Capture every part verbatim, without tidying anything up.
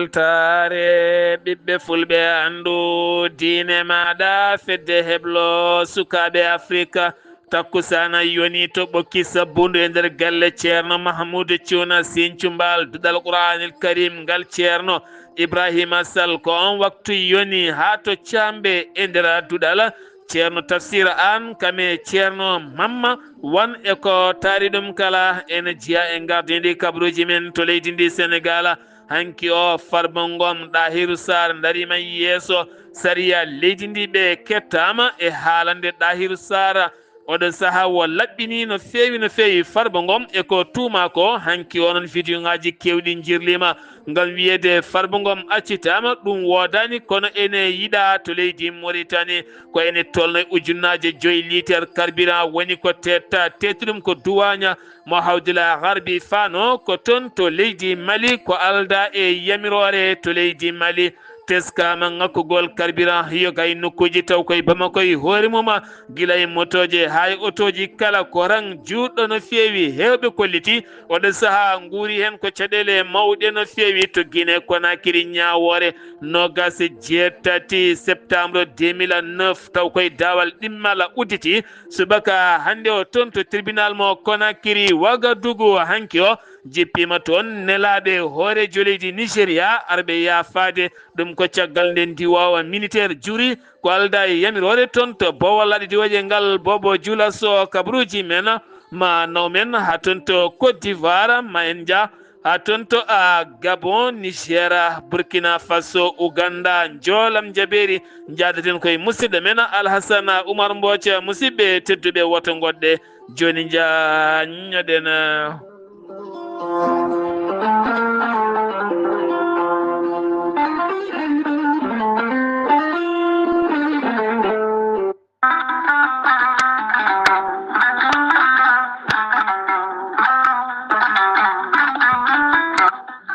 Weltaare ɓiɓɓe fulɓe, anndu diine maaɗa, fedde heblo sukaaɓe Afrika. Takkusaana yoni to ɓokki sabbundu e nder galle Ceerno Mahmuudu Cuuna Sinthiou Baal, duɗal Quraanil Karim ngal Ceerno Ibraahiima Sal. Ko on waktu yoni haa to Caambe e nder duɗal Ceerno Tafsir Aan, kame Ceerno Mamma Wan e ko taari ɗum kala, ene jeyaa e gardindi kabaruuji men to leydi ndi Senegaal. Hanki o, Farba Ngom, Ɗahiru Saar ndariima yeeso sariya leydi ndi, ɓe kettaama e haalande Ɗahiru Saar. Oɗo sahaa o laɓɓini no feewi, no feewi Farba Ngom e ko tuuma ko. Hanki o noon, vidéo ŋaaji keewɗi njirliima ngam wiyeede Farba Ngom accitaama. Ɗum woodaani, kono ene yiɗaa to leydi Mauritanie. Ko ene tolno e ujunnaaje joyi liiter carburant woni ko teetta, teetti ɗum ko duwaaña mo Hawdila Garbi Fano, ko toon to leydi Mali, ko aldaa e yamiroore to leydi Mali. Teskaama ŋakkugol carburant yoga e nokkuuji taw koye Bamako e hoore mum, gila e motooje haa e otooji kala, ko rang juutɗo no feewi. Heewɓe kolliti oɗo sahaa nguuri heen ko caɗeele mawɗe no feewi to Guinée Conakry. Ñaawoore noogaas e jeetati septembre deux mille neuf, taw koye daawal ɗimmal udditi subaka hannde o toon to tribunal mo Conakry. Wagadugu hanki o jippiima toon nelaaɓe hooreejo leydi Nigeria arɓe yaafaade. Ɗum ko caggal nde ndiwoowa militaire juri ko aldaa e yamiroore toon to Bowal Laaɗe Diwooje ngal. Boobo Jula Sow, kabaruuji men ma naw men haa toon to Côte d'Ivoire, ma en njah haa toon to a Gabon, Niger, Burkina Faso, Ouganda. Njoolam njabeeri njahdaten koye musidɗo men Alhassane Oumar Mbooc. Musidɓe tedduɓe, woto ngoɗɗe jooni njah ñoɗen.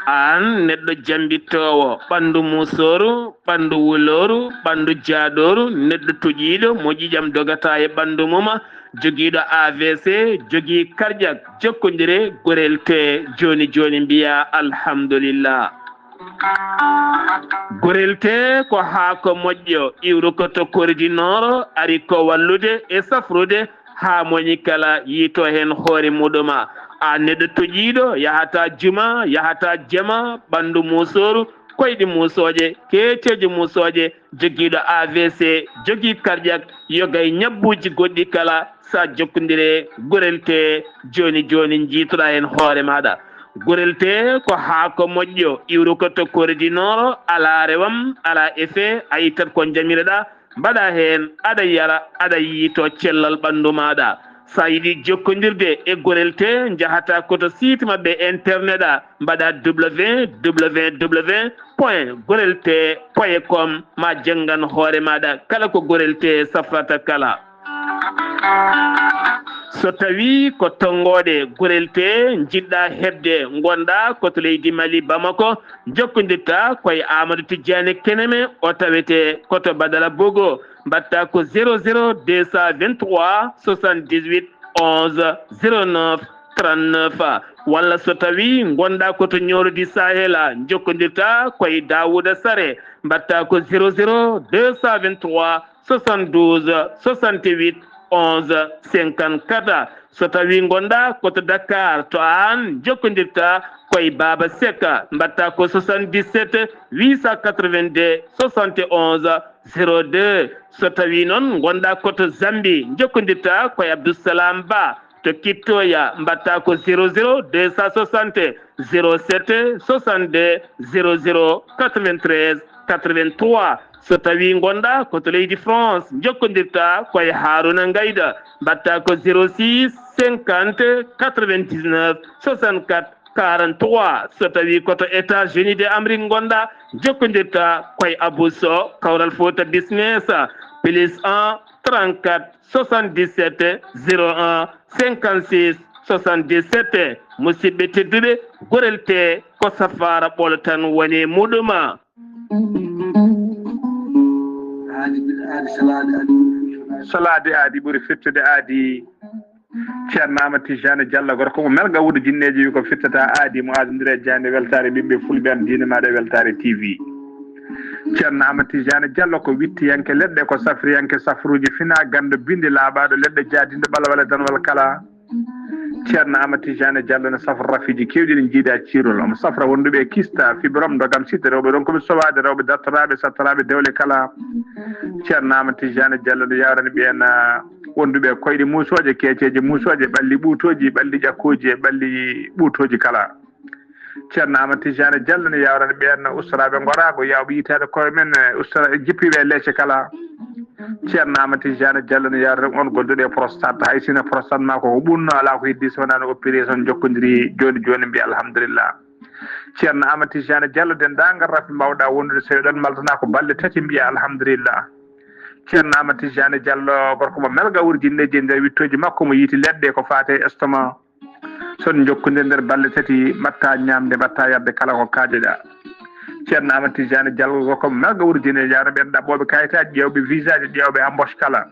Aan neɗɗo jambittoowo, ɓanndu muusooru, ɓanndu wulooru, ɓanndu jaaɗooru, neɗɗo toƴiiɗo mo ƴiiƴam dogataa e ɓanndu mum, jogiiɗo A V C, jogii karƴak, jokkondire, gorel tee jooni jooni, mbiyaa alhamdulillah. Gorel tee ko haako moƴƴo, iwrukoto koridi nooro, ari ko wallude e safrude haa moñi kala yiito heen hoore muɗuma. Aan neɗɗo toƴiiɗo, yahataa juma, yahataa jama, ɓanndu muusooru, koyɗi muusooje, keeceeje muusooje, jogiiɗo A V C, jogii cardiak, yoga e ñabbuuji goɗɗi kala, so a jokkondire gorel tee jooni jooni, njiitoɗaa heen hoore maaɗa. Gorel tee ko haako moƴƴo, iwrukoto koridi nooro, alaa rewam, alaa effet, a ittat ko njamiroɗaa, mbaɗaa heen, aɗa yara, aɗa yiito cellal ɓanndu maaɗa. So a yiɗi jokkondirde e gorel tee, njahataa ko to site maɓɓe internet a, mbaɗaa W W W point gorel tee point com, ma janngan hoore maaɗa kala ko gorel tee safrata kala. So tawii ko tonngooɗe gorel tee njiɗɗaa heɓde, ngonɗaa ko to leydi Mali, Bamako, njokkondirtaa ko e Amadou Tidiane Keneme, o tawetee ko to Badara Bogo, mbaɗtaa ko zéro zéro deux cent vingt-trois soixante-dix-huit onze zéro neuf trente-neuf, walla so tawii ngonɗaa ko to Nioro du Sahel, njokkondirtaa ko e Daouda Sare, mbaɗtaa ko zéro zéro deux cent vingt-trois soixante-douze soixante-huit onze cinquante-quatre. So tawii ngonɗaa ko to Dakar, to aan njokkondirtaa ko e Baba Seck, mbaɗtaa ko soixante-dix-sept huit cent quatre-vingt-deux soixante et onze zéro deux. So tawii noon ngonɗaa ko to Zambie, njokkondirtaa ko e Abdou Salam Ba to Kittoya, mbaɗtaa ko zéro zéro deux cent soixante zéro sept soixante-deux zéro zéro quatre-vingt-treize quatre-vingt-trois. So tawii ngonɗaa ko to leydi France, njokkondirtaa ko e Harouna Ngaïda, mbaɗtaa ko zéro six cinquante quatre-vingt-dix-neuf soixante-quatre quarante-trois. So tawii ko to États-Unis de Amérique ngonɗaa, njokkondirtaa ko e Abou Sow, Kawral Fouta Business, plus un trente-quatre soixante-dix-sept zéro un cinquante-six soixante-dix-sept. Musidɓe tedduɓe, gorel tee ko safaara ɓolo tan woni e muɗum. Salaade aadi ɓuri fettude aadi. Ceerno Amadou Tijani Diallo, gorko mo melga wuuro jinneeji, wi ko firtata aadi mo aadondiri e jaaynde weltaare ɓiɓɓe fulɓe, an diine maaɗa e weltaare T V. Ceerno Amadou Tijani Diallo ko wittiyanke leɗɗe, ko safriyanke safruuji fina, ganndo bindi laaɓaaɗo leɗɗe, jaadinɗo ɓalwale danwal kala. Ceerno Amadou Tijani Diallo ne safra rafiiji keewɗi ɗi njiiɗa ciirol. Omo safra wonduɓe e kista, fibrome, ndogam, sitte, rewɓe ronkuɓe sowaade, rewɓe dartoraaɓe, sattoraaɓe dewle kala. Ceerno Amadou Tijani Diallo ne yawrani ɓeen, ah, wonduɓe e koyɗe muusooje, keeceeje muusooje, ɓalli ɓuutooji, ɓalli ƴakkooji e ɓalli ɓuutooji kala. Ceerno Amadou Tijani Diallo ne yawrani ɓeen ustoraaɓe ngoraago, yawɓe yitaade koye men, eh, ustora-, jippiiɓe e leece kala. Ceerno Amadou Tijani Diallo ne yawrani on gonduɗo e prostate, hay sino prostate ma ko ko ɓunno, alaa ko heddi so wonaa no opération jokkodiri jooni jooni, mbiya alhamdulillah. Ceerno Amadou Tijani Diallo, denndaangal rafi mbawɗa wondude, so eɗon maltana ko balɗe tati, mbiya alhamdulillah. Ceerno Amadou Tijani Diallo, gorko mo melga wuuro jinneeji, e nder wittooji makko mo yiiti leɗɗe ko faate e estomac. So on njokkondir nder balɗe tati, mbaɗta ñaamde, mbaɗta yarde kala ko kaajoɗa. Ceerno Amadou Tijani Diallo, gorko mo melga wuuro jinneeji, yawrani ɓeen ɗaɓɓooɓe kayitaaji, ƴeewɓe visaaji, ƴeewɓe embauche kala.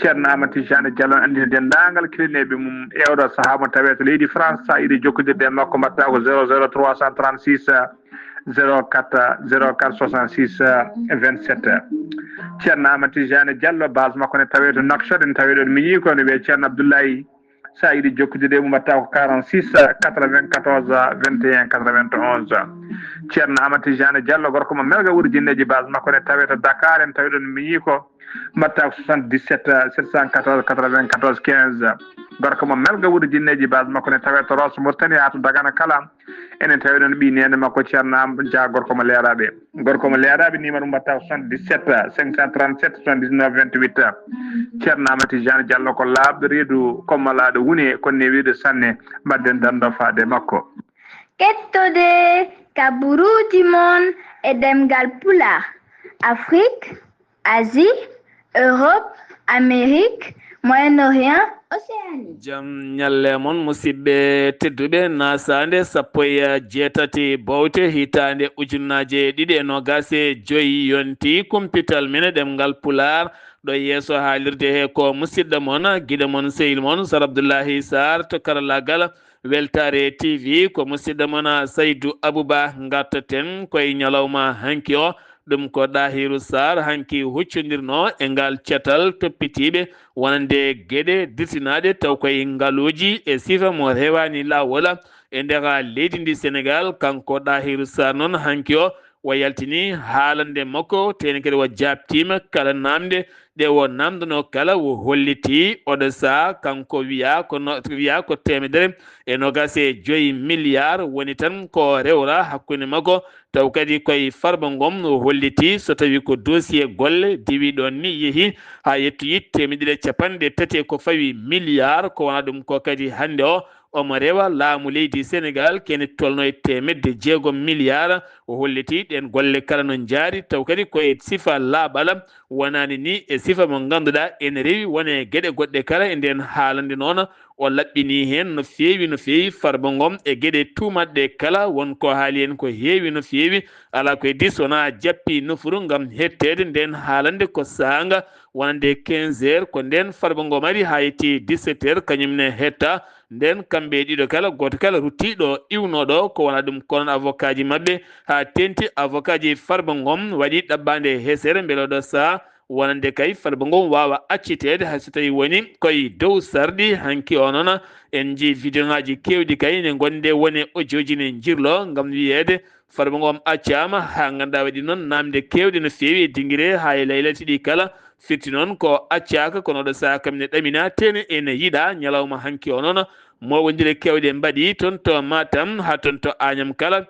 Ceerno Amadou Tijani Diallo ne anndina denndaangal kilineeɓe mum e oɗo sahaa mo tawee to leydi France, so a yiɗi jokkondirde e makko, mbaɗta ko zéro zéro trois cent trente-six, zéro quatre, zéro quatre soixante-six, vingt-sept. Ceerno Amadou Tijani Diallo, base makko ne tawee to Nouakchott, ene tawee ɗoon miñi ko, ne wiyee Ceerno Abdoulaye. So a yiɗi jokkondirde e mum, mbaɗta ko quarante-six, quatre-vingt-quatorze, vingt et un, quatre-vingt-onze. Ceerno Amadou Tijani Diallo, gorko mo melga wuuro jinneeji, base makko ne tawee to Dakar, ene tawee ɗoon miñi ko, mbaɗta ko soixante-dix-sept, sept cent quatorze, quatre-vingt-quatorze, quinze. Gorko mo melga wuuro jinneeji, base makko ne tawee to Rosso Mauritanie haa to Dagana kala. Enen tawi ɗoon ɓii neene makko Ceerno Am Dia, gorko mo Leeraaɓe. Gorko mo Leeraaɓe, numéro mum mbaɗta ko soixante-dix-sept, cinq cent trente-sept, soixante-dix-neuf, vingt-huit. Ceerno Amadou Tijani Diallo ko laaɓɗo reedu, kommalaaɗo wune, kono ne wiyde sanne, mbaɗden danndo faade makko. Kettode kaburuuji mon e ɗemngal Pulaar, Afrique, Asie, Europe, Amérique, Moyen-Orient, Océanie. Jam ñalle mon, musidɓe tedduɓe, nasaande sappo e jeetati bowte hitaande ujunnaje ɗiɗi e noogas e joy yonti kumpital men e ɗemngal Pulaar. Ɗo yeeso haalirde he ko musidɗo mon, giɗo mon, sehil mon, Sar Abdullahi Sarr to karallaagal Weltaare T V, ko musidɗo mon Saydu Abuba. Ngartaten koye ñalawma hanki o. Ɗum ko Ɗahiru Saar hanki huccondirno e ngal catal toppitiiɓe wonande geɗe dirtinaaɗe taw koye ngaluuji e sifa mo rewaani laawol e nder leydi ndi Senegaal. Kanko Ɗahiru Saar noon hanki o, o yaltini haalande makko, teni kadi o jaabtiima kala naamnde ɗe o naamndanoo kala. O holliti oɗo sahaa kanko wiyaa ko no, wiyaa ko teemedere e noogas e joy milliard woni tan ko rewra hakkunde makko. Taw kadi koye Farba Ngom o holliti so tawi ko dossier golle diwi ɗon ni yehi haa yettoyi teemedere capanɗe tati e ko fawi milliard. Ko wona ɗum ko kadi hannde o omo rewa laamu leydi Senegaal kene tolno e teemedde jeegom milliard. O holliti ɗen golle kala no njaari, taw kadi ko e sifa laaɓal, wonaani ni e sifa mo ngannduɗaa ene rewi wone geɗe goɗɗe kala e nden haalande noon. O laɓɓini heen no feewi, no feewi Farba Ngom e geɗe tuumaɗɗe kala, won ko haali heen ko heewi no feewi. Alaa ko heddi so wonaa jappi nofuru ngam hetteede nden haalande ko saanga wonande quinze heures, ko nden Farba Ngom ari haa yetti dix-sept heures, kañum ne hetta. Nden kamɓe ɗiɗo kala, gooto kala rutti ɗo iwnoo ɗo, ko wona ɗum. Kono avocat ji maɓɓe haa teenti, avocat ji Farba Ngom waɗi ɗaɓɓaande hesere mbele oɗo sahaa wonande kay Farba Ngom waawa acciteede hay so tawii woni koye dow sarɗi. Hanki o noon, en njii video ŋaaji keewɗi kay ne ngonde wone audio ji ne njirlo ngam wiyeede Farba Ngom accaama, haa ngannduɗaa waɗi noon naamnde keewɗe no feewi e dingire haa e laylati ɗi kala. Firti noon ko accaaka, kono oɗo sahaa kam ne ɗamina, tene ene yiɗa ñalawma hanki o noon. Mooɓondire keewɗe mbaɗi toon to Matam haa toon to Agnam kala.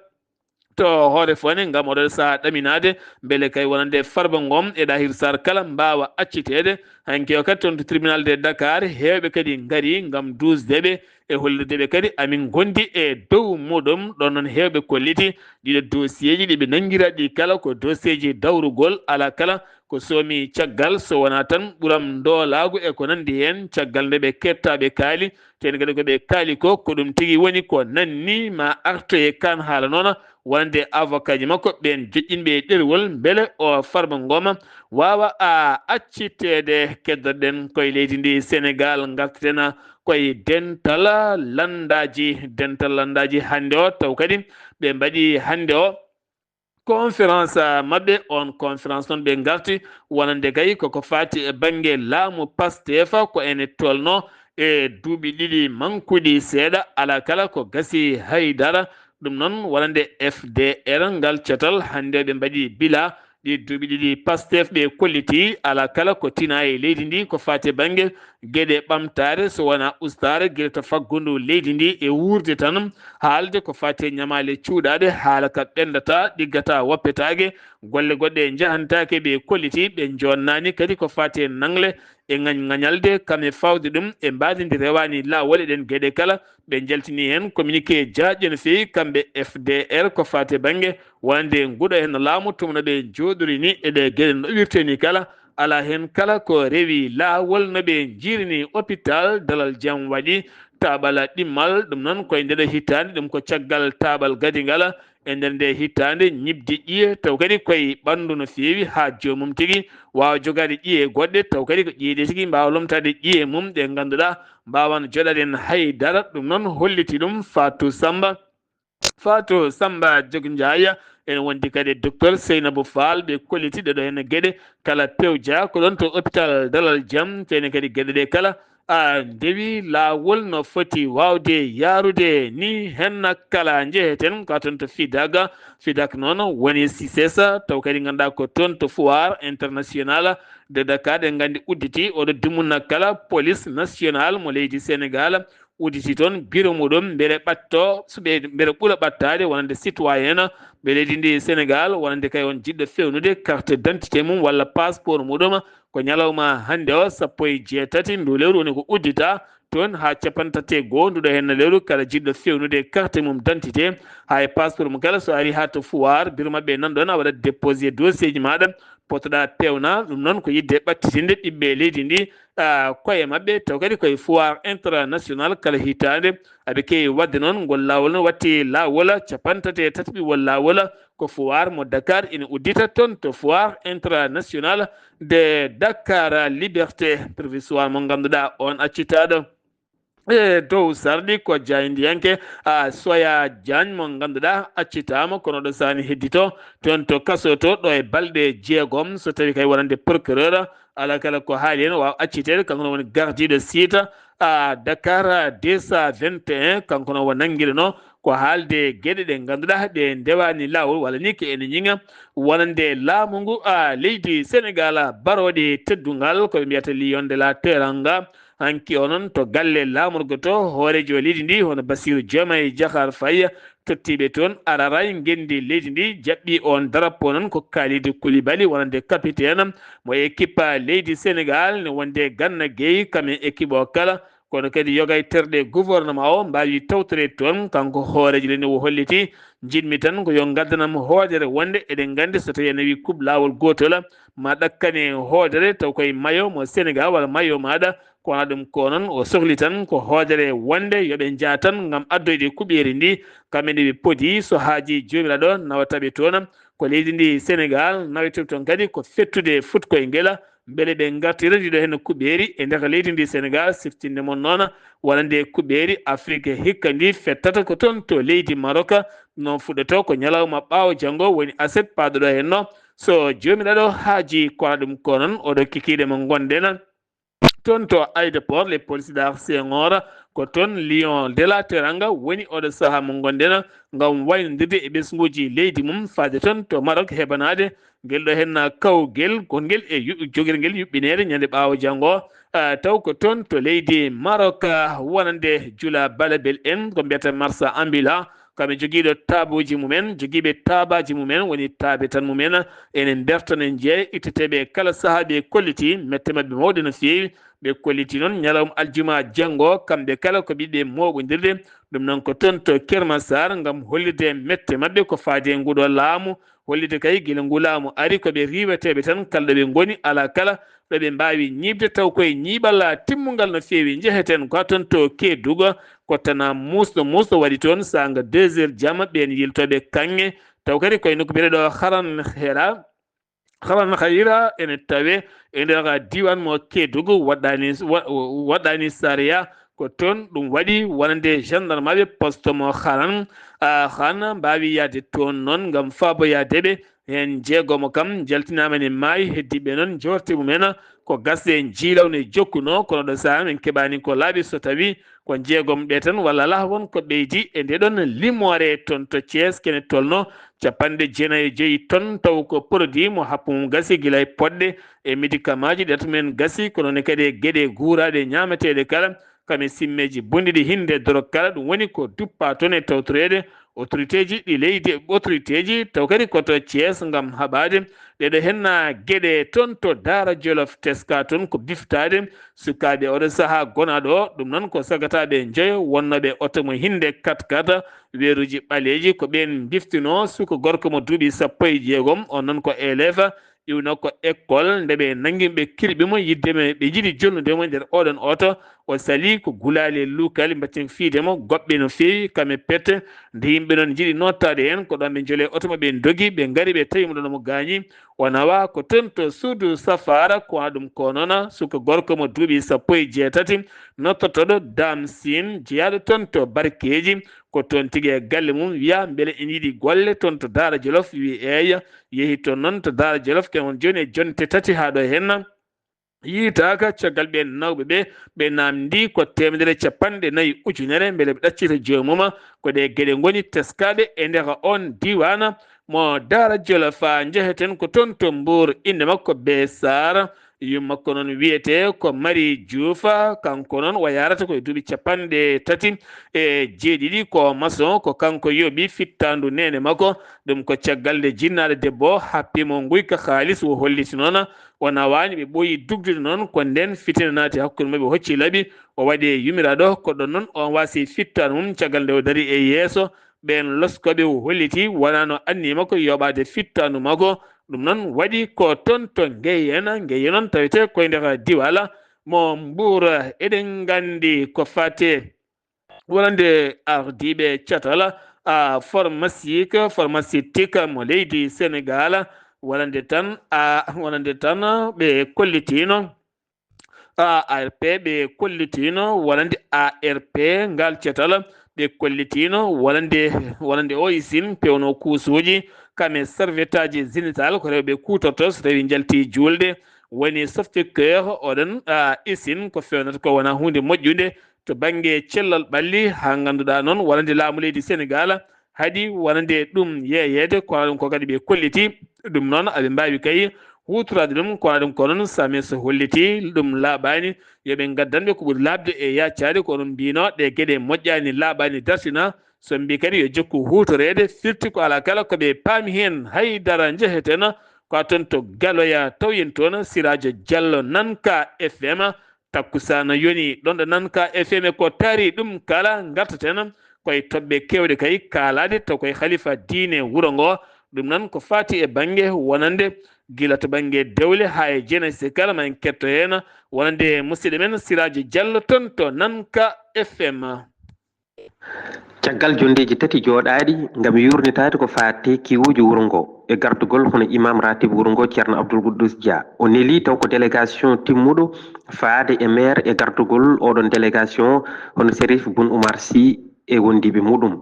To Hoore Fone ngam oɗo sahaa ɗaminaade mbele kay wonande Farba Ngom e Ɗahir Sarr kala mbaawa acciteede. Hanki o kadi toon to tribunal de Dakar, heewɓe kadi ngari ngam duusde ɓe e hollirde ɓe kadi amin ngondi e dow muɗum. Ɗon noon heewɓe kolliti ɗiɗo dossier ji ɗi ɓe nanngira ɗi kala ko dossier ji dawrugol, alaa kala ko soomi caggal, so wonaa tan ɓuram ndoolaagu e ko nanndi heen, caggal nde ɓe kettaɓe kaali, teni kadi ko ɓe kaali ko, ko ɗum tigi woni ko nanni ma artoye kan haala noona, wonande avocat ji makko ɓeen joƴƴinɓe e ɗerwol, mbele o Farba Ngoma waawa a acciteede. Keddoɗen koye leydi ndi Senegal, ngarteten koye dental lanndaaji, dental lanndaaji hannde o, taw kadi ɓe mbaɗi hannde o conférence, ah, maɓɓe. On conférence noon ɓe ngarti wonande kay koko faati e bannge laamu Pastef, ko ene tolno e duuɓi ɗiɗi mankuɗi seeɗa, alaa kala ko gasi hay dara. Ɗum noon wonande F D R ngal catal hannde ɓe mbaɗi bila ɗi duuɓi ɗiɗi Pastef ɓe kolliti, alaa kala ko tina e leydi ndi ko faati e bannge geɗe ɓamtaare, so wonaa ustaare gila to faggundu leydi ndi e wuurde tan, haalde ko faati e ñamaale cuuɗaaɗe, haala ka ɓendata, ɗiggata, woppetaake, golle goɗɗe njahantaake, ɓe kolliti, ɓe jonnaani kadi ko faati e nangle e ŋañ-, ŋañalde, kam e fawde ɗum e mbaadi ndi rewaani laawol e ɗen geɗe kala, ɓe njaltini heen communiqué jaajɗo no feewi, kamɓe F D R, ko faati e bannge wonande nguɗo heen laamu, tuma no ɓe njooɗori ni e ɗe geɗe no wirtee ni kala, alaa heen kala ko rewi laawol, no ɓe njiiri ni hôpital Dalal Jam waɗi taaɓal ɗimmal, ɗum noon koye ndeɗo hitaande, ɗum ko caggal taaɓal gadi ngal e nder nde hitaande, ñiɓde ƴiye, taw kadi koye ɓanndu no feewi haa joomum tigi waawa jogaade ƴiye goɗɗe, taw kadi ko ƴiye ɗe tigi mbaawa lomtaade ƴiye mum ɗe ngannduɗaa mbaawan joɗaade heen hay dara. Ɗum noon holliti ɗum Fatou Samba. Fatou Samba Jog Ndiaye, ene wondi kadi e docteur Seynabou Fall, ɓe kolliti ɗeɗo heen geɗe kala pewja ko ɗon to hôpital Dalal Jam, tene kadi geɗe ɗe kala a ndewi laawol no foti waawde yaarude ni. Heen kala njeheten ka toon to Fidaga, Fidak noon woni C I C E S, taw kadi ngannduɗaa ko toon to Foire International de Dakar, ɗe nganndi udditi oɗo dumunna kala police nationale mo leydi Senegal, udditi toon biro muɗum, mbele ɓatto, so ɓe, mbele ɓula ɓattaade wonande citoyen mo leydi ndi Senegal, wonande kay on jiɗɗo fewnude carte d'identité mum walla passeport muɗum, ko ñalawma hannde o, sappo e jeetati ndu lewru woni ko uddita toon haa capanɗe tati e goo nduɗo heen lewru. Kala jiɗɗo fewnude carte mum d'identité haa e passeport mum kala, so ari haa to Foire, biro maɓɓe nan ɗoon, a waɗat déposé dossier ji maaɗa, potoɗaa peewna. Ɗum noon ko yiɗde ɓattitinde ɓiɓɓe leydi ndi, ah, koye maɓɓe, taw kadi koye Foire International kala hitaande. Aɓe keewi waɗde noon, ngol laawol noon watti laawol capanɗe tati e tati ɓiɓɓe laawol, ko Foire mo Dakar ina uddita toon to Foire International de Dakar Liberté. Provisoire mo ngannduɗaa on accitaaɗo e dow sarɗi ko jaayndiyanke, a, Soya Diagne mo ngannduɗaa accitaama, kono ɗo saani heddito toon to kaso to, ɗo e balɗe jeegom, so tawi kay wonande procureur, alaa kala ko haali heen, waawa acciteede. Kanko noon woni gardiiɗo siita, a, Dakar deux cent vingt et un, kanko noon o nanngiɗo no ko haalde geɗe ɗe ngannduɗaa ɗe ndewaani laawol, walla ni ko ene ñiŋa wonande laamu ngu, a, leydi Senegal, barooɗe teddungal, ko ɓe mbiyata Lion de la Teranga. Hanki o noon to galle laamorgo to, hooreejo leydi ndi hono Bassirou Diomaye Diakhar Faye, tottiiɓe toon araray ngenndi leydi ndi, jaɓɓi on drapeau noon ko Kalidou Koulibaly wonande capitaine mo équipe leydi Senegal, ne wonde Gana Gueye kam e équipe o kala, kono kadi yoga e terɗe gouvernement o mbaawi tawtoreede toon. Kanko hooreejo leydi o holliti, njiɗmi tan ko yo ngaddanam hoodere wonde eɗen nganndi so tawi a nawi coupe laawol gootol ma ɗakkane hoodere taw koye mayo mo Senegal walla mayo maaɗa, ko wona ɗum ko noon o sohli tan ko hoodere wonde yo ɓe njah tan ngam addoyde kuɓeeri ndi, kamɓe nde ɓe podi so haaji joomiraaɗo nawata ɓe toon. Ko leydi ndi Senegal nawete toon kadi ko fettude fuɗkoye ngel, mbele ɓe ngartira ndiɗo heen kuɓeeri e nder leydi ndi Senegal, siftinde mon noon wonande kuɓeeri Afrik hikka ndi fettata ko toon to leydi Maroc, noon fuɗɗoto ko ñalawma ɓaawo janngo woni aset paaɗo ɗo heen no. So joomiraaɗo haaji ko wona ɗum ko noon oɗo kikiiɗe mo ngonɗen toon to aéroport Léopold Sédar Senghor, ko toon Lion de la Teranga woni oɗo sahaa mo ngonɗen ngam waynondirde e ɓesnguuji leydi mum, faade toon to Maroc heɓanaade ngel ɗo heen kawgel gongel e yu-, jogirgel yuɓɓineede ñande ɓaawo janngo. Ah, taw ko toon to leydi Maroc, ah, wonande Jula Balabel en, ko mbiyata Marsa Ambila, kamɓe jogiiɗo taabuuji mumen, jogiiɓe taabaaji mumen, woni taabe tan mumen, ene mbertana jeeya itteteeɓe kala sahaa. Ɓe kolliti mette maɓɓe mawɗe no feewi. Ɓe kolliti noon ñalawma aljuma janngo, kamɓe kala ko ɓiɓɓe mooɓondirde. Ɗum noon ko toon to Kermassar ngam hollirde mette maɓɓe ko faade e nguɗo laamu Hollitde kay gila ngu laamu ari ko ɓe riiweteeɓe tan kala ɗo ɓe ngoni, alaa kala ɗo ɓe mbaawi ñiiɓde taw koye ñiiɓal timmungal no feewi. Njeheten ko toon to Keedugu, ko tana muusɗo muusɗo waɗi toon saanga deux heures jamma, ɓeen yiltooɓe kaŋŋe taw kadi koye nokku biyeteeɗo Haran Hera. Haran Hayra ene tawe e nder diiwaan mo Keedugu, waɗɗaani wa- waɗɗaani sariya. Ko toon ɗum waɗi wonande gendarmeɓe poste mo Haran, a, han mbaawi yahde toon noon ngam faaboyaade ɓe. Heen jeegomo kam njaltinaama ne maayi, heddiiɓe noon joorte mumen ko gasɗe njiilaw ne jokkunoo, kono ɗo sahaa min keɓaani ko laaɓi so tawii ko jeegom ɗe tan walla alaa won ko ɓeydi e nde ɗon limoore toon to Thiès, kene tolno capanɗe jeenayi e joyi ton, taw ko produit mo happu mum gasi gila e poɗɗe e médicament ji ɗe mumen gasi, kono ne kadi e geɗe guuraaɗe ñaameteeɗe kala, kam e simmeeji bonɗi ɗi hinnde dorog kala, ɗum woni ko duppa toon e tawtoreede autorité ji ɗi leydi, autorité ji taw kadi ko to Thiès ngam haɓaade ɗeɗo henna geɗe toon to Daara Jolof. Teska toon ko biftaade sukaaɓe oɗo sahaa gonaaɗo o, ɗum noon ko sagataaɓe njoyo wonnooɓe oto mo hinnde kat kat weeruuji ɓaleeji, ko ɓeen mbiftinoo suka gorko mo duuɓi sappo e jeegom, on noon ko élève iwno ko école, nde ɓe nanngi ɓe kirɓi mo yiɗde mo, ɓe njiɗi jonnude mo nder oɗon oto, o sali ko gulaali e luukaali mbaɗten fiide mo goɗɓe no feewi, kam e pette. Nde yimɓe noon njiɗi nootaade heen, ko ɗoon ɓe njoli oto maɓɓe, ndogi, ɓe ngari, ɓe tawi mo ɗoon omo gaañi. O nawa ko toon to suudu safaara, ko waɗa ɗum ko noon suka gorko mo duuɓi sappo e jeetati, nottotooɗo Dam Siin, jeyaaɗo toon to Barkeeji, ko toon tigi e galle mum, wiya mbele ene yiɗi golle toon to Daara Jolof, wi eeya, yehi toon noon to Daara Jolof, ken won jooni e jonte tati haa ɗo henna. Yiitaaka caggal ɓeen nawɓe ɓe, ɓe naamndi ko teemedere e capanɗe nayi ujunere, mbele ɓe ɗaccita joomum. Ko ɗe geɗe ngoni teskaaɗe e ndeka oon diiwaan mo Daara Jolof. Njeheten ko toon to Mbuur, innde makko Bee Saar, yumma makko noon wiyetee ko Mari Juuf, kanko noon o yahrata ko e duuɓi capanɗe tati e jeeɗiɗi, ko maçon, ko kanko yoɓi fittaandu neene makko, ɗum ko caggal nde jinnaaɗo debbo happi mo nguyka kaalis, o holliti noon o nawaani, ɓe ɓooyi dugdude noon, ko ndeen fitina naati hakkunde maɓɓe, hocci laabi, o waɗi e yumiraaɗo, ko ɗoon noon o waasi fittaandu mum, caggal nde o darii e yeeso ɓeen loskooɓe, o holliti wonaa no anniya makko yoɓaade fittaandu makko. Ɗum noon waɗi ko toon to Ngeyena, Ngeyena noon tawetee ko e nder diiwaan mo Mbuur. Eɗen nganndi ko faati wonande ardiiɓe catal, a, pharmaceutique, pharmaceutique mo leydi Senegaal, wonande tan, a, wonande tan ɓe kollitiino, a, A R P ɓe kollitiino wonande A R P ngal catal, ɓe kollitiino wonande, wonande o isin pewno kuusuuji, kam e serviette aji génital ko rewɓe kuutorto so tawii njalti juulde, woni soft cœur, oɗon, a, isin ko feewnata ko wonaa huunde moƴƴunde to bannge cellal ɓalli, haa ngannduɗaa noon wonande laamu leydi Senegaal haɗi wonande ɗum yeeyeede, kono ɗum ko kadi ɓe kolliti ɗum noon, aɓe mbaawi kay huutoraade ɗum, kono ɗum ko noon SAMES holliti ɗum laaɓaani, yo ɓe ngaddan ɓe ko ɓuri laaɓde e yaacaade, ko onon mbiyno ɗe geɗe moƴƴaani, laaɓaani, dartina, so mbi kadi yo jokku huutoreede, firti ko alaa kala ko ɓe paami heen hay dara. Njeheten ko toon to Galoya, taw yen toon Siraajo Jallo, Nanka F M, takkusaana yoni ɗoon ɗo Nanka F M, ko taari ɗum kala ngartaten koye toɓɓe keewɗe kay kaalaade to koye halifa diine wuro ngo. Ɗum noon ko faati e bannge wonande gila to bannge dewle haa e jeunesse kala, ma en ketto heen wonande musidɗo men Siraajo Jallo toon to Nanka F M. Caggal jonndeeji tati jooɗaaɗi ngam yuurnitaade ko faati kiwuuji wuro ngo e gardugol hono Imam Ratib wuro ngo Ceerno Abdul Quddus Dia, o neli taw ko délégation timmuɗo faade e maire e gardugol oɗon délégation hono Serif Bun Umar Sy e wondiiɓe muɗum.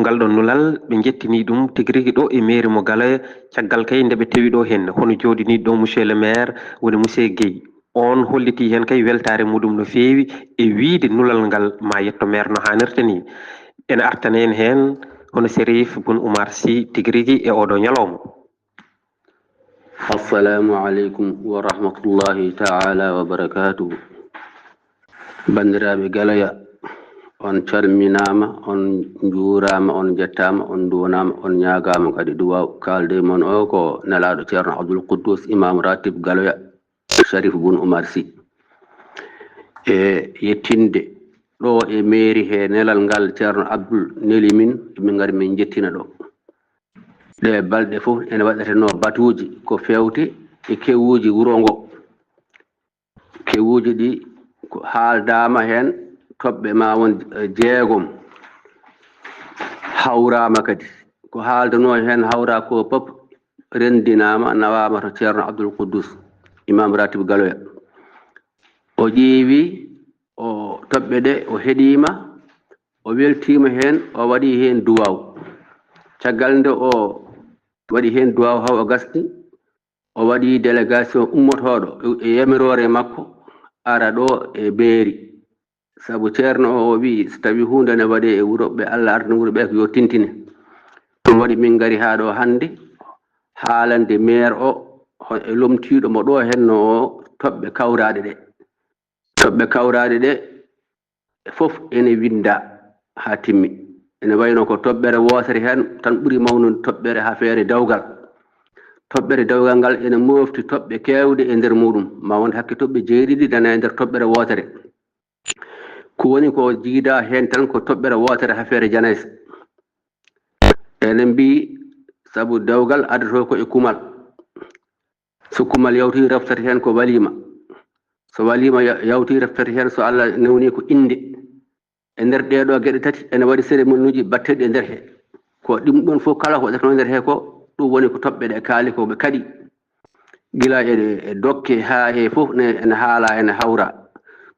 Ngal ɗon nulal ɓe njettini ɗum tigi rigi ɗo e mairie mo Galoya, caggal kay nde ɓe tawi ɗo heen hono jooɗiniiɗo ɗo monsieur le maire woni monsieur Guèye. Oon hollitii heen kay weltaare muɗum no feewi e wiyde nulal ngal ma yetto maire no haanirta ni. Ene artana en heen hono Serif Bun Umar Sy tigi rigi e oɗo ñalawma. Assalamu aleykum wa rahmatullahi taala wa barakatuhu. Banndiraaɓe Galoya, on calminaama, on njuuraama, on njettaama, on nduwanaama, on ñaagaama kadi duwaaw. Kaalde mon o ko nelaaɗo Ceerno Abdul Quddus, Imam Ratib Galoya, Sharif Bun Umar Sy. E yettinde ɗo e mairie he nelal ngal Ceerno Abdul neli min, min ngari min njettina ɗo. Ɗee balɗe fof ene waɗatenoo batuuji ko feewti e kewuuji wuro ngo. Kewuuji ɗi ko haaldaama heen, toɓɓe ma won, eh, jeegom. Hawraama kadi. Ko haaldanoo heen hawraa ko fof renndinaama, nawaama to Ceerno Abdul Quddus, Imaam Ratib Galoya. O ƴeewi o toɓɓe ɗe, o heɗiima, o weltiima heen, o waɗi heen duwaaw. Caggal nde o waɗi heen duwaaw haa o gasni, o waɗi délégation ummotooɗo e yamiroore makko ara ɗo e Beeri. Sabu Ceerno o, o wi'i, so tawii huunde ne waɗee e wuro, ɓe Allah ardini wuro ɓe ko yo tintine. Ɗum waɗi min ngari haa ɗo hannde, haalande meer o, ho-, e lomtiiɗo mo ɗo henno o, toɓɓe kawraaɗe ɗe. Toɓɓe kawraaɗe ɗe, fof ene winndaa haa timmi. Ene wayno ko toɓɓere wootere heen tan ɓuri mawnude toɓɓere haa feere dewgal. Toɓɓere dewgal ngal ene moofti toɓɓe keewɗe e nder muuɗum. Ma won hakke toɓɓe jeeɗiɗi nana e nder toɓɓere wootere. Ko woni ko jiidaa heen tan ko toɓɓere wootere haa feere janaysa. Enen mbiyi sabu dewgal addatoo ko e kumal. So kumal yawtii, raftata heen ko waliima. So waliima ya-, yawtii, raftata heen, so Allah newnii, ko innde. E nder ɗee ɗoo geɗe tati, ene waɗi cérémonieji batteɗi e nder he. Ko ɗum ɗoon fof kala ko waɗata e nder he ko, ɗum woni ko toɓɓe ɗe kaali, ko ɓe kaɗi. Gila e, e dokke haa e fof ne, ene haalaa, ene hawraa.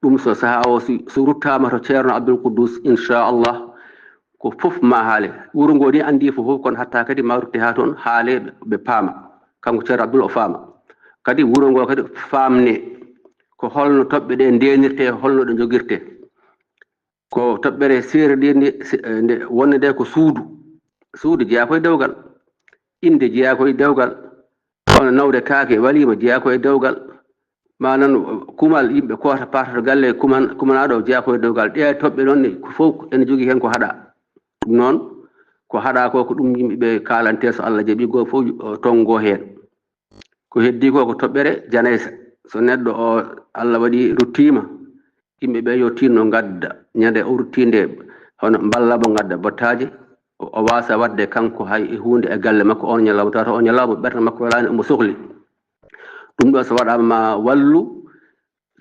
Ɗum so sahaa o, so, so ruttaama to Ceerno Abdul Quddus, inchallah, ko fof ma haale. Wuro ngo ni anndi fof, fof, kono hatta kadi ma rutte haa toon, haale ɓe, ɓe paama. Kanko Ceerno Abdul o faama. Kadi wuro ngo kadi faamne. Ko holno toɓɓe ɗe ndeenirte, holno ɗe njogirte. Ko toɓɓere seerɗiire nde, se-, nde wonde nde ko suudu. Suudu jeyaa ko e dewgal. Innde jeyaa ko e dewgal. Kono nawde kaake waliima jeyaa ko e dewgal. Manan kumal yimɓe koota paata to galle kuman-, kumanaaɗo o jeyaa ko e dewgal. Ɗee toɓɓe noon ne ko fof ene jogii heen ko haɗaa. Ɗum noon ko haɗaa ko, ko ɗum yimɓe ɓe kaalante so Allah jaɓii goo fof o tonngo heen. Ko heddii ko ko toɓɓere janaysa. So neɗɗo o Allah waɗi ruttiima, yimɓe ɓe yo tinno ngadda ñande o ruttinde hono mballa mo ngadda bottaaje, o, o waasa waɗde kanko hay e huunde e galle makko on ñalawma, tawata on ñalawma ɓernde makko welaani omo sohli. Ɗum ɗo so waɗaama ma wallu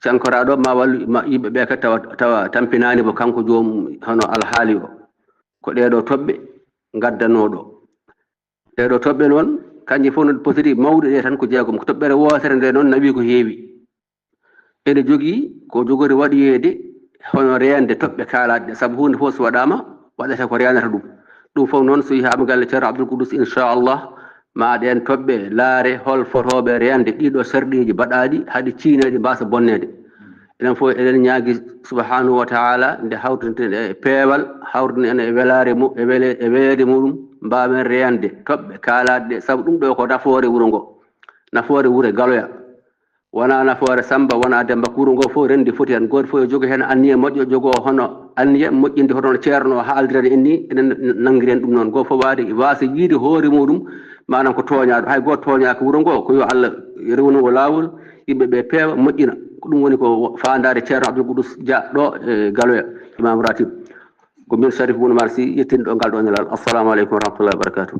cankoraaɗo, ma wallu ma yimɓe ɓe kadi tawa, tawa tampinaani mo kanko joom hono alhaali o. Ko ɗee ɗoo toɓɓe ngaddanoo ɗo. Ɗee ɗoo toɓɓe noon, kañƴe fof no potiri mawɗe ɗe tan ko jeegom. Ko toɓɓere wootere nde noon nawi ko heewi. Ene jogii ko jogori waɗoyeede hono reende toɓɓe kaalaaɗe ɗe. Sabu huunde fof so waɗaama, waɗata ko reenata ɗum. Ɗum fof noon so yahaama galle Ceerno Abdul Quddus, inchallah, ma ɗeen toɓɓe laare hol fotooɓe reende ɗii ɗoo sarɗiiji baɗaaɗi, haɗi ciineede mbaasa bonneede. Enen fof eɗen ñaagi subhanahu wa taala nde hawtinten e peewal, hawtina en e welaare mu-, e wele-, e weeyeede muɗum, mbaawen reyande toɓɓe kaalaaɗe ɗe, sabu ɗum ɗo ko nafoore wuro ngo, nafoore wuro Galoya. Wonaa nafoore Samba, wonaa Demba, ko wuro ngo fof renndi foti heen. Gooto fof yo jogo heen anniya moƴƴo, jogoo hono anniya moƴƴindi, hoto no Ceerno o haaldirani en ni, enen nanngiren ɗum noon. Gooto fof waade waasa yiide hoore muɗum, maanaam ko tooñaaɗo. Hay gooto tooñaaka wuro ngo, ko yo Allah rewnu o laawol, yimɓe ɓe peewa, moƴƴina. Ko ɗum woni ko faandaare Ceerno Abdul Qudus Dia ɗo e Galoya, Imam Ratib. Ko min Sharif Boun Oumar Sy, yettinɗo ngal ɗo nelal. Assalamu aleykum wa rahmatullahi wa barakatuh.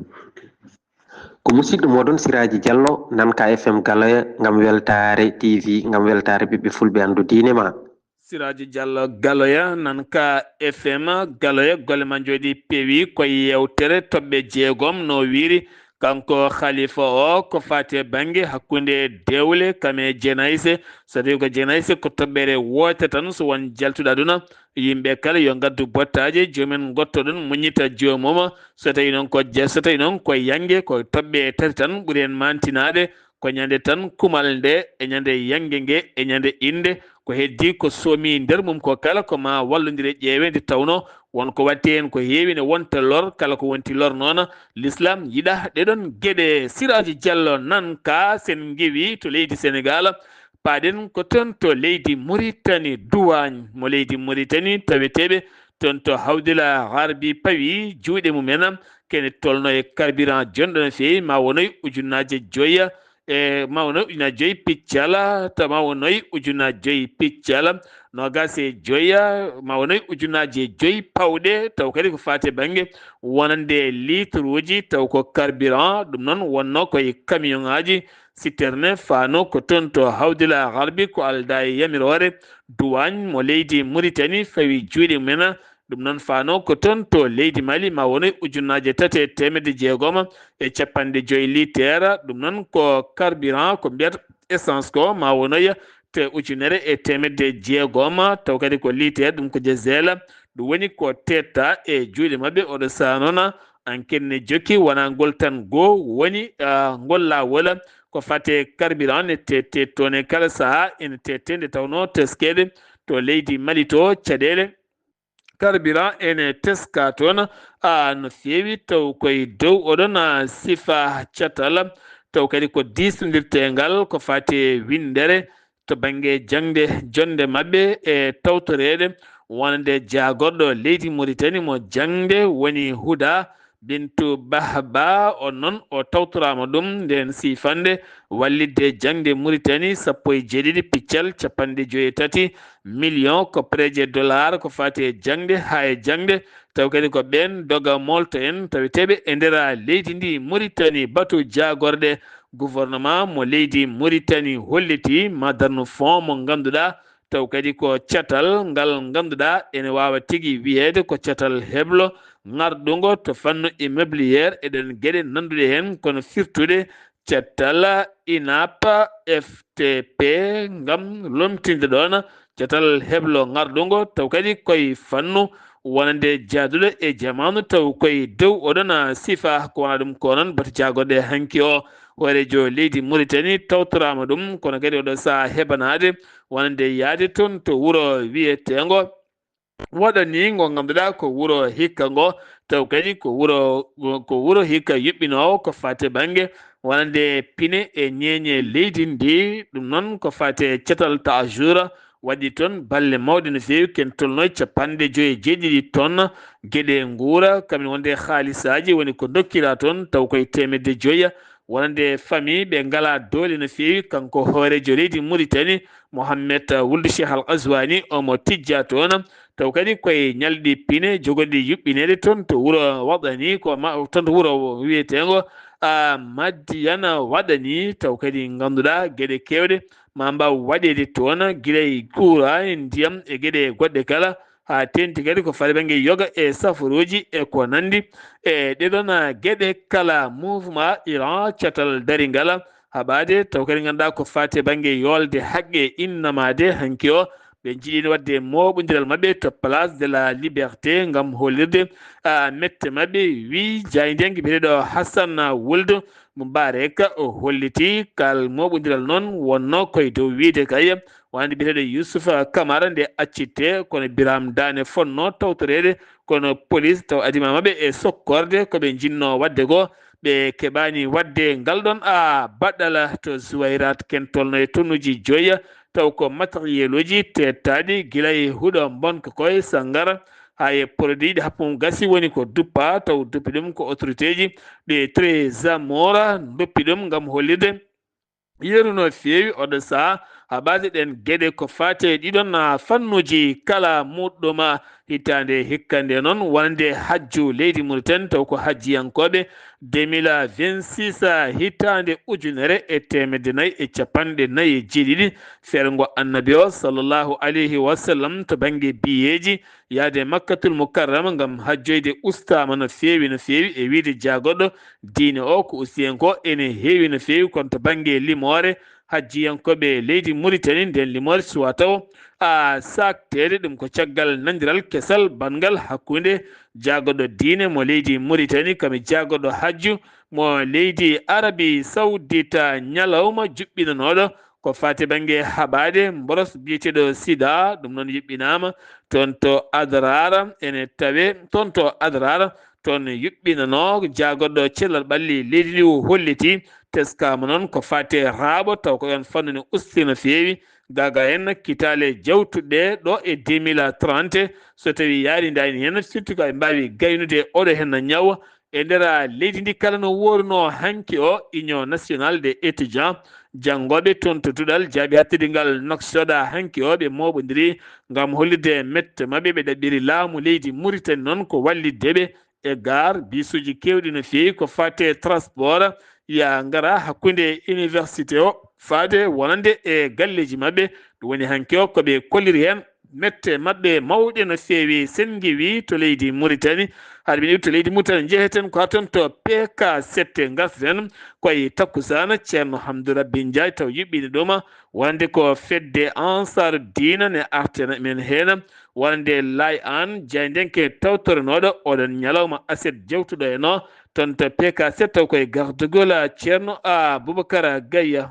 Ko musidɗo moɗon Siraaji Diallo, Nanka F M Galoya, ngam weltaare T V, ngam weltaare ɓiɓɓe fulɓe, anndu diine ma. Siraaji Diallo Galoya, Nanka F M Galoya, golle ma njooɗi peewi ko yewtere toɓɓe jeegom no wiiri. Kanko khalifa o ko faati e bannge hakkunde dewle kam e jenayse. So tawi ko jenayse ko toɓɓere woote tan, so won jaltuɗo aduna, yimɓe kala yo ngaddu bottaaje, joomen ngottoɗon muññita joomum. So tawi noon ko je-, so tawi noon ko yannge, ko toɓɓe tati tan ɓuri en mantinaade, ko ñande tan kumal nde, e ñande yannge nge, e ñande innde. Ko heddi ko soomi nder mum ko kala ko ma wallondire ƴeewe nde tawno won ko watti heen ko heewi ne wonta lor, kala ko wonti lor noon, l'islam yiɗa ɗe ɗon geɗe. Siraaji Diallo Nanka, sen ngewi to leydi Senegal, paaɗen ko toon to leydi Mauritanie, Duwaañ mo leydi Mauritanie, taweteeɓe toon to Hawdila Harbi pawi juuɗe mumen, kene tolno e carburant jonɗo no feewi, ma wonoy ujunnaaje joyi, e ma wonoy ujunnaaje joyi piccal, ta ma wonoy ujunnaaje joyi piccal. noogaas e joya ma wonoy ujunnaaje joyi pawɗe, taw kadi ko faati e bannge wonande litre uji, taw ko carburant. Ɗum noon wonno koye camion ŋaaji, citerne, faano ko toon to Hawdila Garbi, ko aldaa e yamiroore duwaañ mo leydi Muritani fawi juuɗe mumen. Ɗum noon faano ko toon to leydi Mali, ma wonoy ujunnaaje tati e teemedde jeegom e capanɗe joyi litre. Ɗum noon ko carburant, ko mbiyata essence ko, ma wonoya te ujunere e teemedde jeegom, taw kadi ko litre, ɗum ko diesel. Ɗum woni ko teetta e juuɗe maɓɓe oɗo sahaa noon. Enquête ne jokki, wonaa ngol tan goo woni, ah, ngol laawol. Ko faati e carburant ne teette toon e kala sahaa, ene teette nde tawnoo teskeede to leydi Mali to, caɗeele carburant ene teska toon, ah, no feewi, taw koye dow oɗon, ah, sifa catal, taw kadi ko diisondirteengal ko faati e winndere to bannge jaŋde, jonnde maɓɓe e tawtoreede wonande jaagorɗo leydi Muritani mo jaŋde woni Huda Bintu Bahba. On noon o tawtoraama ɗum ndeen siifannde wallitde jaŋde Muritani sappo e jeeɗiɗi piccal capanɗe joyi e tati million ko pereje dollar ko faati e jaŋde haa e jaŋde, taw kadi ko ɓeen doga molto en taweteeɓe e nder leydi ndi Muritani. Batu jaagorɗe gouvernement mo leydi Muritani holliti ma darnu fond mo ngannduɗaa taw kadi ko catal ngal ngannduɗaa ene waawa tigi wiyeede ko catal heblo ŋarɗungo to fannu immobilier. Eɗen geɗe nannduɗe heen kono firtude catal inap F T P ngam lomtinde ɗoon catal heblo ŋarɗungo, taw kadi koye fannu wonande jaaduɗo e jamaanu, taw koye dow oɗon sifa. Ko wona ɗum ko noon batu jaagorɗe hanki o, hooreejo leydi Muritani tawtoraama ɗum, kono kadi oɗo sahaa heɓanaade wonande yahde toon to wuro wiyeteengo Waɗani ngo ngannduɗaa ko wuro hikka ngo, taw kadi ko wuro, ko wuro hikka yuɓɓinoowo ko faati bannge wonande pine e ñeeñe leydi ndi. Ɗum noon ko faati e catal Taajura waɗi toon balle mawɗe no feewi, ken tolnoy capanɗe joyi e jeeɗiɗi tonnes. Geɗe nguura kamin wonde haalisaaji woni ko dokkira toon, taw koye teemedde joya wonande famille ɓe ngalaa doole no feewi. Kanko hooreejo leydi Muritani, Mohammed Wuld Cheikh Al Ghazwani, omo tijja toon. Taw kadi koye ñalɗi pine jogoɗi yuɓɓineede toon to wuro Waɗani, ko ma-, toon to wuro wiyeteengo, a, Madiyana Waɗani. Taw kadi ngannduɗaa geɗe keewɗe ma mbaaw waɗeede toon, gila e kuura, e ndiyam, e geɗe goɗɗe kala, haa teeŋti kadi ko faati bannge yoga e safaruuji e ko nanndi e ɗeɗon geɗe kala. Mouvement Iran catal daringal haɓaade, taw kadi ngannduɗaa ko faati bannge yoolde haqqe innamaade hanki o. Ɓe njiɗino waɗde mooɓondiral maɓɓe to Place de la Liberté ngam hollirde, a, mette maɓɓe, wi jaayndiyanke biyeteeɗo Hassan Wuld Mubarek. O holliti kal mooɓondiral noon wonno koye dow wiide kay wonande biyeteeɗo Youssouf Camara nde accitte, kono Birame Dane fonno tawtoreede, kono police taw adiima maɓɓe e sokkorde ko ɓe njinnoo waɗde ko. Ɓe keɓaani waɗde ngal ɗoon, a, baɗɗal to Zuwayrat, ken tolno e tonnuuji joya, taw ko matériel uji teettaaɗi gila e huɗo mbonka koye sanngara, haa e produit ɗi happu mum gasi woni ko duppa, taw duppi ɗum ko autorité ji ɗi Trezamora duppi ɗum ngam hollirde yeru no feewi oɗo sahaa haɓaade ɗeen geɗe ko faati e ɗiɗon, a, fannuuji kala muɗɗum. Hitaande hikka nde noon wonande hajju leydi Muritani, taw ko hajjiyankooɓe deux mille vingt-six, hitaande ujunere e teemedde nayi e capanɗe nayi e jeeɗiɗi feere ngo Annabi o sallallahu alayhi wa sallam to bannge biyeeji yahde Makkatul Mukarrama ngam hajjoyde ustaama no feewi, no feewi, e wiyde jaagorɗo diine o ko ustiyanko ene heewi no feewi, kono to bannge limoore hajjiyankooɓe leydi Muritani, nden limoore suwa taw, a, saakteede. Ɗum ko caggal nandiral kesal banngal hakkunde jaagorɗo diine mo leydi Muritani kam e jaagorɗo hajju mo leydi Arabi Sawdita, ñalawma juɓɓinanooɗo ko faati bannge haɓaade mboros biyeteeɗo sida. Ɗum noon yuɓɓinaama toon to Adrara, ene tawe toon to Adrara, toon yuɓɓinanoo jaagorɗo cellal ɓalli leydi ndi. O holliti, teskaama noon ko faati e raaɓo, taw ko oon fannu ne usti no feewi. Gaagaa en kitaale jawtuɗe ɗo e deux mille trente, so tawii yaarindaani heen, firti ko ɓe mbaawi gaynude oɗo heen ñaw e nder leydi ndi. Kala no woorunoo hanki o, Union Nationale des Étudiants Janngooɓe toon to duɗal jaaɓi haaɗtirde ngal Nouakchott hanki o, ɓe mooɓondiri ngam hollitde mette maɓɓe. Ɓe ɗaɓɓiri laamu leydi Mauritanie noon ko wallitde ɓe e gaar, bisuuji keewɗi no feewi ko faati e transport, yaa ngara hakkunde université o faade wonande e galleeji maɓɓe. Ɗum woni hanki o ko ɓe kolliri heen mette maɓɓe mawɗe no feewi. Sen ngiwi to leydi Mauritanie, haɗa min iwde to leydi Mauritanie, njeheten ko haa toon to P K sept, ngarten ko e takkusaan. Ceerno Hamdou Rabbi Ndiaye taw yuɓɓini ɗum, wonande ko fedde Ansaaru Diina ne artana men heen, wonande Laay Aan, jaayndenke tawtoronooɗo oɗon ñalawma aset jewtuɗo en o, toon to P K sept, taw ko e gardagol Ceerno Aboubacar Gaye.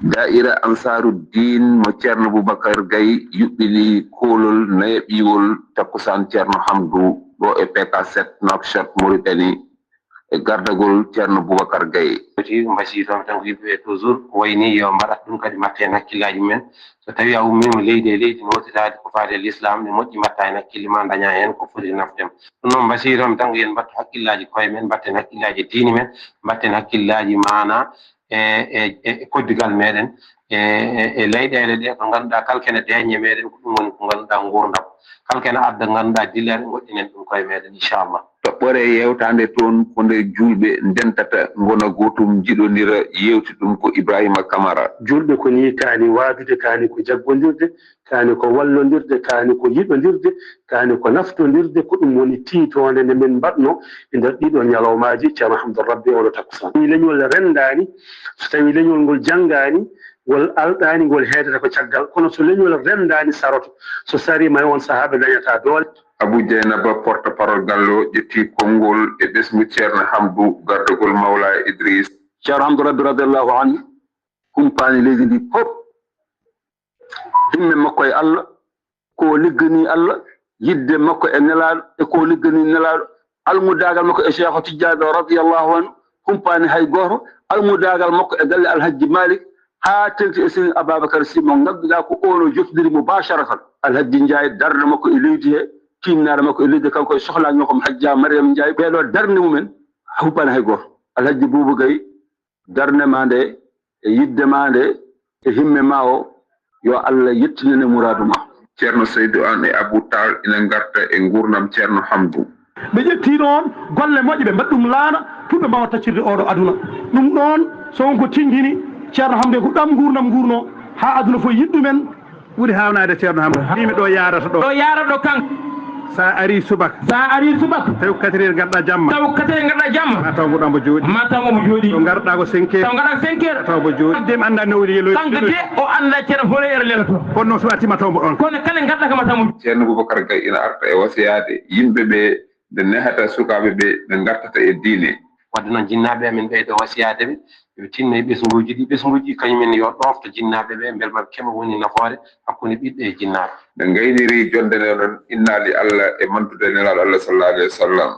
Daa'ira Ansaaru Diin mo Ceerno Boubacar Gaye yuɓɓini koolol nayaɓiwol takkusaan Ceerno Hamdou ɗo e P K sept Nouakchott, Mauritanie, e gardagol Ceerno Boubacar Gaye. Foti mbasiytoon tan ko yimɓe ɓe toujours ko wayi nii yo mbaɗat ɗum, kadi mbaɗta heen hakkillaaji mumen. So tawii a ummiima leydi e leydi nootiraade ko faati e lislaam, ne moƴƴi mbaɗta heen hakkille ma, ndañaa heen ko foti nafde ma. Ɗum noon mbasiytoon tan ko yo en mbaɗtu hakkillaaji koye men, mbaɗten hakkillaaji diine men, mbaɗten hakkillaaji maanaa e, e, e, e koddigal meɗen, e, e, e leyɗeele ɗe ko ngannduɗaa kala kene deeƴne meɗen, ko ɗum woni ko ngannduɗaa nguurndam. Kala kene adda ngannduɗaa dillere, ngoɗɗinen ɗum koye meɗen, inchallah. Toɓɓere yewtaande toon ko nde juulɓe ndentata, ngona gootum, njiɗondira, yewti ɗum ko Ibrahima Kamara. Juulɓe ko nii kaani waadude, kaani ko jaggondirde, kaani ko wallondirde, kaani ko yiɗondirde, kaani ko naftondirde. Ko ɗum woni tiitoonde nde min mbaɗno e nder ɗiɗo ñalawmaaji, Ceerno Hamdou Rabbi, oɗo takkusaan. Leñol renndaani, so tawii leñol ngol janngaani, ngol alɗaani, ngol heedata ko caggal. Kono so leñol renndaani, saroto. So sariima e on sahaa, ɓe ndañataa doole. Abou Dieynaba, porte-parole Gallo, ƴetti konngol e ɓesngu Ceerno Hamdou, gardagol Mawla Idriss. Ceerno Hamdou Rabbi radiyallahu anhu humpaani leydi ndi fof. Himme makko e Allah, ko o ligganii Allah, yiɗde makko e Nelaaɗo, e ko o ligganii Nelaaɗo, almudaagal makko e Cheikh Tidiane o radiyallahu anhu, humpaani hay gooto, almudaagal makko e galle Alhajji Malik, haa tengti e Serigne Ababacar Sy mo ngannduɗaa ko oon o jottodiri mubasharatan. Alhajji Ndiaye, darnde makko e leydi he, tiinnaare makko e leydi, kanko e sohlaajo makko Hajja Mariam Ndiaye, ɓee ɗoo darnde mumen humpaani hay gooto. Alhajji Boubou Gaye, darnde ma nde, e yiɗde ma nde, e himme ma o, yo Allah yettinane muraadu ma. Ceerno Seydou Anne e Abou Tall ina ngarta e nguurndam Ceerno Hamdou. Ɓe ƴetti ɗoon golle moƴƴe, ɓe mbaɗi ɗum laana pour ɓe mbaawa taccirde oɗo aduna. Ɗum ɗoon, so won ko tinndini Ceerno Hamdou, ko ɗam nguurndam nguurno haa aduna fof yiɗ ɗumen. Ɓuri haawnaade Ceerno Hamdou. Wiimi ɗo yaarata ɗo. Ɗo yaarata ɗo kanko. Sa ari subaka. Sa ari subaka. Taw quatre heures ngarɗa jamma. Taw quatre heures ngarɗa jamma. Ma taw mboɗo mbo jooɗi. Ma taw mbo jooɗi. Ɗo ngarɗa ko cinq heures. Taw ngarɗa cinq heures. Taw mbo jooɗi. Dem annda nowri yelo. Kanko de o annda Ceerno hore ere lelato. Kono noon so arti ma taw mbo ɗon. Kono kala ngarɗa kam ma taw mbo. Ceerno Boubacar Gaye ina arta e wasiyaade yimɓe ɓe nde nehata sukaaɓe ɓe ɓe ngartata e diine. Wadde noon, jinnaaɓe amen ɓeydo wasiyaade ɓe, ɓe tinno e ɓesnguuji ɗi. Ɓesnguuji kañum en yo ɗoofto jinnaaɓe ɓe, mbele maɓe keɓa woni nafoore hakkunde ɓiɓɓe e jinnaaɓe. Ɓe ngayniri jonnde nde noon, innaali Allah e mantude Nelaaɗo Allah sallallahu alayhi wa sallam.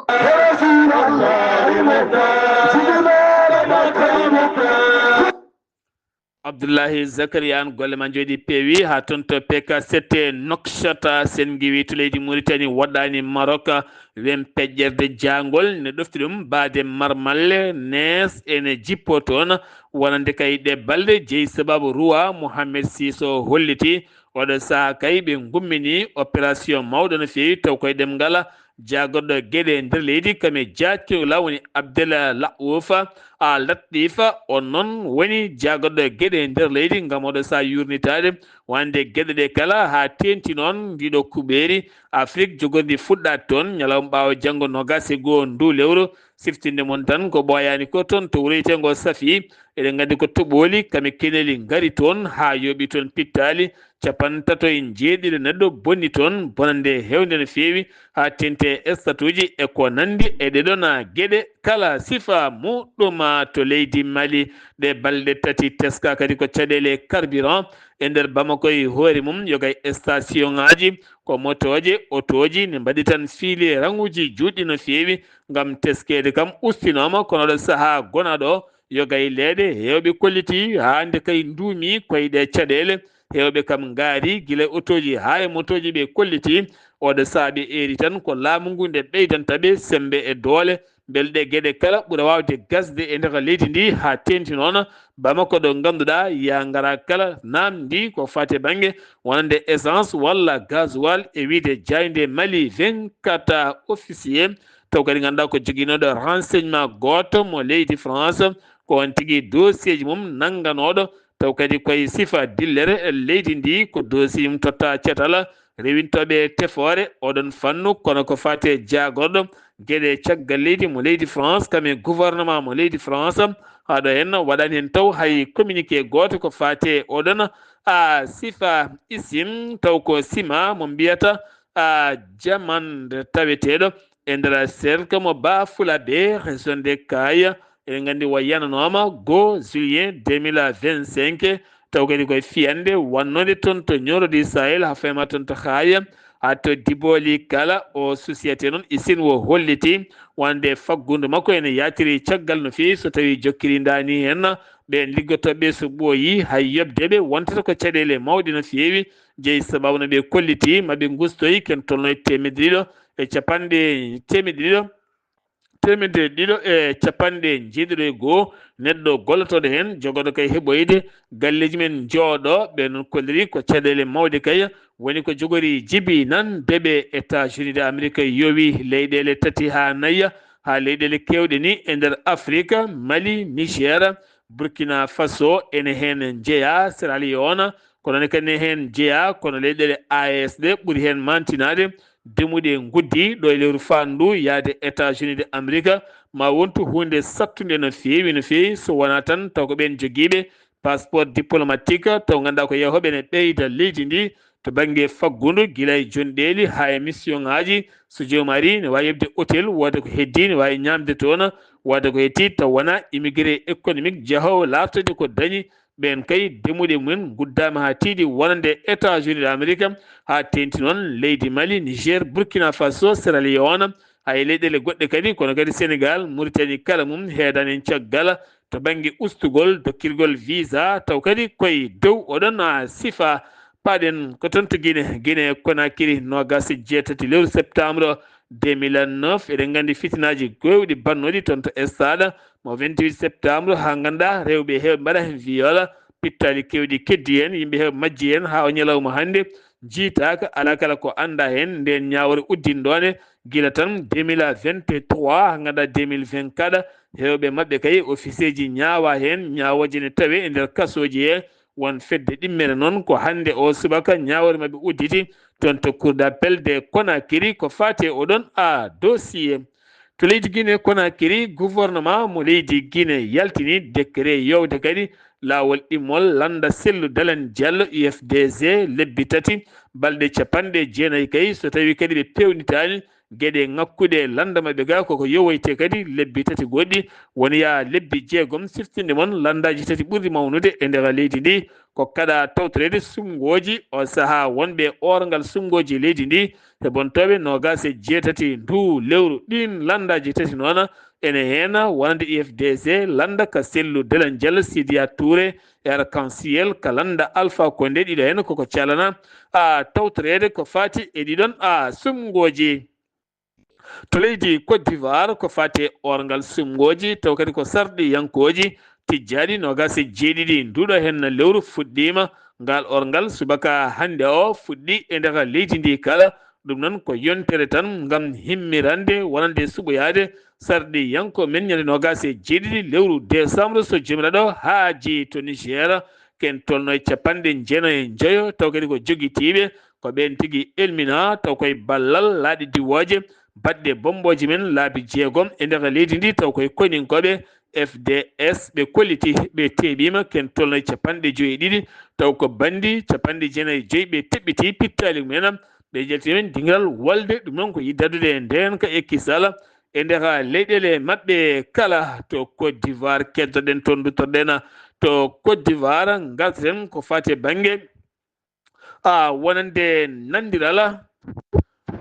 Abdullahi Zakariya Anne, golle ma njooɗi peewi. Haa toon to P K sept Nouakchott, sen ngiwi to leydi Mauritanie, woɗɗaani Maroc, wem peƴƴerde jaangol ne ɗofti ɗum baade marmalle nees ene jippo toon, wonande kay ɗe balɗe jeyi sababu Ruwa Mohamed Siso holliti. Oɗo sahaa kay ɓe ngummini opération mawɗo no feewi, taw koye ɗemngal jaagorɗo geɗe nder leydi, kam e jaaccuɗo woni Abdel Laouf a Lattifa, on noon woni jaagorɗo geɗe nder leydi, ngam oɗo sahaa yurnitaade wonande geɗe ɗe kala, haa teeŋti noon ndiɗo kuɓeeri Afrik jogorndi fuɗɗaade toon ñalawma ɓaawo janngo noogaas e goo ndu lewru. Siftinde mon tan ko ɓooyaani ko toon to wuro wiyeteengo Safi, eɗen nganndi ko toɓooli kam e keneeli ngari toon haa yooɓi toon pittaali capanɗe tato e njeeɗiɗo neɗɗo bonni toon, bonannde heewnde no feewi, haa teeŋti e statuuji e ko nanndi e ɗee ɗoon geɗe kala sifa muɗɗum. To leydi Mali, ɗe balɗe tati teska kadi ko caɗeele carburant e nder Bamako e hoore mum, yoga e station ŋaaji, ko motooje, otooji ne mbaɗi tan fiili raŋuuji juutɗi no feewi ngam teskeede kam ustinooma, kono ɗo sahaa gonaaɗo o, yoga e leeɗe, heewɓe kolliti haa nde kay nduumi koye ɗe caɗeele. Heewɓe kam ngaari gila e otooji haa e motooji, ɓe kolliti. Oɗo sahaa ɓe eeri tan ko laamu ngu nde ɓeydanta ɓe semmbe e doole, mbele ɗee geɗe kala ɓura waawde gasde e nder leydi ndi, haa teeŋti noon Bamako, ɗo ngannduɗaa yaa ngara kala naamndi ko faati e bannge wonande essence walla gasoil, e wiyde jaaynde Mali vingt-quatre officier, taw kadi ngannduɗaa ko joginooɗo renseignement gooto mo leydi France, ko on tigi dossier ji mum nannganooɗo, taw kadi koye sifa dillere leydi ndi, ko dossier mum totta cetal rewintooɓe tefoore oɗon fannu, kono ko faati e jaagorɗo geɗe caggal leydi mo leydi France, kam e gouvernement mo leydi France, haa ɗo en waɗani heen taw hay communiqué gooto ko faati e oɗon a sifa isim, taw ko sima mo mbiyata a jamande taweteeɗo e nder cercle mo Bafulabe, région de Kaya. Eɗen nganndi o yananooma go juillet deux mille vingt-cinq, taw kadi koye fiyande wannode toon to Nioro du Sahel, haa fayma toon to Kaya, haa to Diboli kala. O société noon isin o holliti wonde faggudu makko ene yaatiri caggal no feewi, so tawi jokkiri ndaani heen ɓeen liggotooɓe so ɓooyi hay yoɓde ɓe, wontata ko caɗeele mawɗe no feewi, jeyi sababu no ɓe kolliti ma ɓe ngustoy ken tolno e teemedde ɗiɗo e capanɗe, teemedde ɗiɗo, teemedde ɗiɗo e capanɗe jeeɗiɗo e goo neɗɗo gollotooɗo heen, jogooɗo kay heɓoyde galleeji men jooɗo. Ɓe noon kolliri ko caɗeele mawɗe kay woni ko jogori jibi nan deɓe États-Unis de Amérique yowi leyɗeele tati haa nayya, haa leyɗeele keewɗe ni e nder Afrique, Mali, Niger, Burkina Faso ene heen jeyaa, Sierra Leone, kono ne kadi ne heen jeyaa, kono leyɗeele A E S ɗe ɓuri heen mantinaade, demuɗe nguddi ɗo e lewru faandu yaade États-Unis de Amérique, ma wontu huunde sattunde no feewi, no feewi, so wonaa tan taw ko ɓeen jogiiɓe passeport diplomatique, taw ngannduɗaa ko yahooɓe ne ɓeyda leydi ndi to bannge faggudu, gila e jonɗeeli haa e mission ŋaaji. So joomum arii, ne waawi yoɓde hôtel, wooda ko heddii, ne waawi ñaamde toon, wooda ko heddii, taw wonaa immigré économique, jahoowo laartoyde ko dañi. Ɓeen kay, demuɗe mumen nguddaama haa tiiɗi wonande États-Unis de Amérique, haa teeŋti noon leydi Mali, Niger, Burkina Faso, Sierra Leone, haa e leyɗeele goɗɗe kadi, kono kadi Sénégal, Mauritanie, kala mum heedaani heen caggal to bannge ustugol dokkirgol visa, taw kadi koye dow oɗon, a, sifa. Paaɗen ko toon to Guinée, Guinée Conakry, noogaas e jeetati lewru septembre deux mille neuf. Eɗen nganndi fitinaaji keewɗi bannooɗi toon to stade mo vingt-huit septembre, haa ngannduɗaa rewɓe heewɓe mbaɗa heen viol, pittaali keewɗi keddi heen, yimɓe heewɓe majji heen, haa o ñalawma hannde njiitaaka, alaa kala ko anndaa heen. Ndeen ñaawre uddinɗo ne gila tan deux mille vingt-trois, haa ngannduɗaa deux mille vingt-quatre, heewɓe maɓɓe kay, ofisieeji ñaawaa heen, ñaawooje ne tawee e nder kasooji he. Won fedde ɗimmere noon ko hannde o subaka ñaawre maɓɓe udditi toon to Cour d'appel de Conakry ko faati e oɗon, a, dossier. To leydi Guinée Conakry, gouvernement mo leydi Guinée yaltini décret yowde kadi laawol ɗimmol lannda Cellou Dalein Diallo, U F D G, lebbi tati, balɗe capanɗe jeenayi kay, so tawii kadi ɓe peewnitaani geɗe ŋakkuɗe lannda maɓɓe ga, koko yowoyte kadi lebbi tati goɗɗi, woni yaa lebbi jeegom siftinde mon lanndaaji tati ɓurɗi mawnude e nder leydi ndi. Ko kaɗa tawtoreede suɓngooji o sahaa wonɓe oorngal suɓngooji leydi ndi, heɓontooɓe noogaas e jeetati nduu lewru. Ɗiin lanndaaji tati noon ene heen wonande U F D G, lannda ka Cellou Dalein Diallo, Sidiya Touré e Arc-en-Ciel, ka lannda Alpha Condé, ɗiɗo heen koko calana, a, tawtoreede ko faati e ɗiɗon, a, suɓngooji. To leydi Côte d'Ivoire, ko faati e oorngal suɓngooji, taw kadi ko sarɗiyankooji tijjaaɗi noogaas e jeeɗiɗi. Nduuɗo heen lewru fuɗɗiima, ngal oorngal subaka hannde o fuɗɗi e nder leydi ndi kala. Ɗum noon ko yontere tan ngam himmirande wonande suɓoyaade sarɗiyanko men ñande noogaas e jeeɗiɗi lewru décembre, so Joomiraaɗo haaji, to Niger. Ken tolno e capanɗe jeenayi e njoyo, taw kadi ko jogitiiɓe ko ɓeen tigi elmina, taw koye ballal laaɗe diwooje baɗɗe bommbooji men laabi jeegom e nder leydi ndi, taw koye koninkooɓe F D S ɓe kolliti, ɓe teeɓiima, ken tolno e capanɗe joyi e ɗiɗi, taw ko banndi capanɗe jeenayi e joyi ɓe teɓɓiti pittaali mumen, ɓe jalti men dingiral wolde. Ɗum noon ko yiɗde addude e ndeenka e kisal e nder leyɗeele maɓɓe kala. To Côte d'Ivoire keddoɗen, toon nduttoɗen to Côte d'Ivoire, ngarten ko faati e bannge a, wonande nandiral.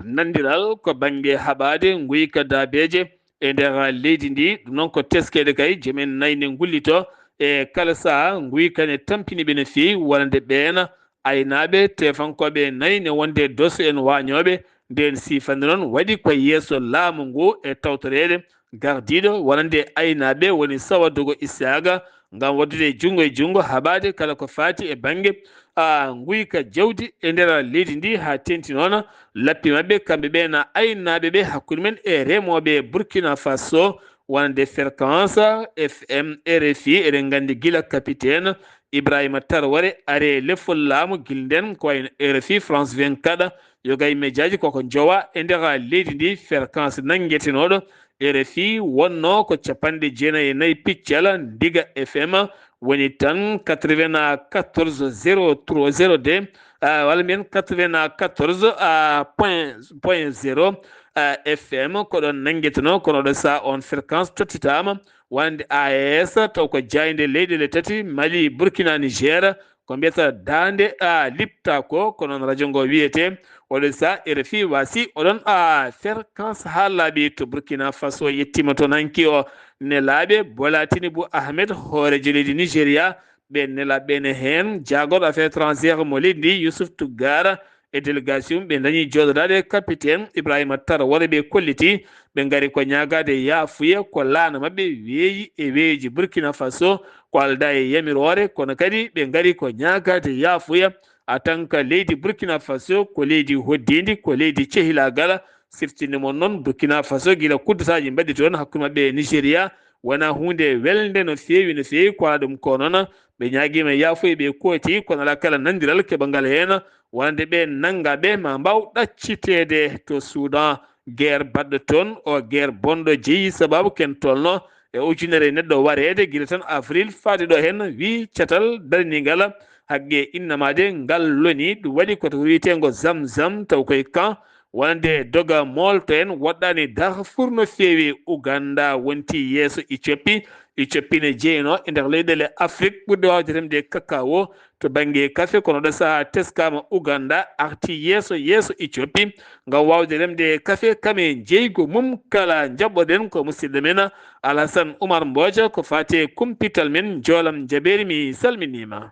Nandiral ko bannge haɓaade nguyka daabeeje e nder leydi ndi. Ɗum noon ko teskeede kay, joom en nayne ngullito e kala sahaa, nguyka ne tampini ɓe no feewi, wonande ɓeen aynaaɓe tefankooɓe nayne wonde doso en waañooɓe. Ndeen siifande noon waɗi ko yeeso laamu ngu e tawtoreede gardiiɗo wonande aynaaɓe woni Sawadogo Isaaga ngam waddude junngo e junngo haɓaade kala ko faati e bannge, a, nguyka jawdi e nder leydi ndi haa teeŋti noon lappi maɓɓe kamɓe ɓe na aynaaɓe ɓe hakkunde men e remooɓe Burkina Faso wonande Fréquence F M R F I. Eɗen nganndi gila capitaine Ibrahima Traoré ari e lefol laamu gila nden ko wayno R F I, France vingt-quatre, yoga e mejaaji koko njowa e nder leydi ndi. Fréquence nanngetenooɗo R F I wonnoo ko capanɗe jeenayi e nayi piccal, Ndiga F M woni tan quatre-vingt-quatorze zéro trois zéro deux, ah, walla mbiyen quatre-vingt-quatorze, ah, point, point zéro, ah, F M, ko ɗon nanngetenoo, kono ɗo saha on fréquence tottitaama. Wonande A E S, taw ko jaaynde leyɗeele tati, Mali, Burkina, Niger, ko mbiyata daande, a, lipta ko, ko noon radio ngo wiyetee. Oɗon saha R F I wasi, oɗon, a, fréquence haa laaɓi to Burkina Faso yettiima toon hanki o. Nelaaɓe Bola Tinubu Ahmed, hooreejo leydi Nigeria, ɓe nelaaɓe ne heen, jaagorɗo affaires étrangères mo leydi ndi, Yusuf Tuggar, e délégation ɓe dañi jooɗodaade capitaine Ibrahima Traoré, ɓe kolliti ɓe ngari ko ñaagaade yaafuya ko laana maɓɓe weeyi e weeyoji Burkina Faso, ko aldaa e yamiroore, kono kadi ɓe ngari ko ñaagaade yaafuya en tant que leydi Burkina Faso ko leydi hoddindi, ko leydi cehilaagal. Siftinde mon noon, Burkina Faso gila kudditaaji mbaɗi toon hakkunde maɓɓe e Nigeria, wonaa huunde welnde no feewi, no feewi, ko alaa ɗum ko noon. Ɓe ñaagiima yaafuya, ɓe kooti, kono alaa kala nanndiral keɓangal heen, wonande ɓe nanngaɓe ma mbaaw ɗacciteede to Soudan. Guerre baɗɗo toon, o guerre bonɗo jeyi sababu ken tolno e ujunere neɗɗo wareede gila tan avril faade ɗo heen, wi catal dariningal haqqe innamaade ngal loni. Ɗum waɗi ko to wiyeteengo Zamzam, taw koye kan wonande doga moolto en woɗɗaani Darfur no feewi. Uganda wonti yeeso Ethiopie. Ethiopie ne jeynoo e nder leyɗeele Afrik ɓurɗe waawde remde cacao to bannge kafe, kono ɗo sahaa teskaama Uganda arti yeeso, yeeso Ethiopie ngam waawde remde kafe. Kam e jeygu mum kala, njaɓɓoɗen ko musidɗo men Alhassane Oumar Mbodia ko faati e kumpital men. Njoolam jabeeri, mi salminiima.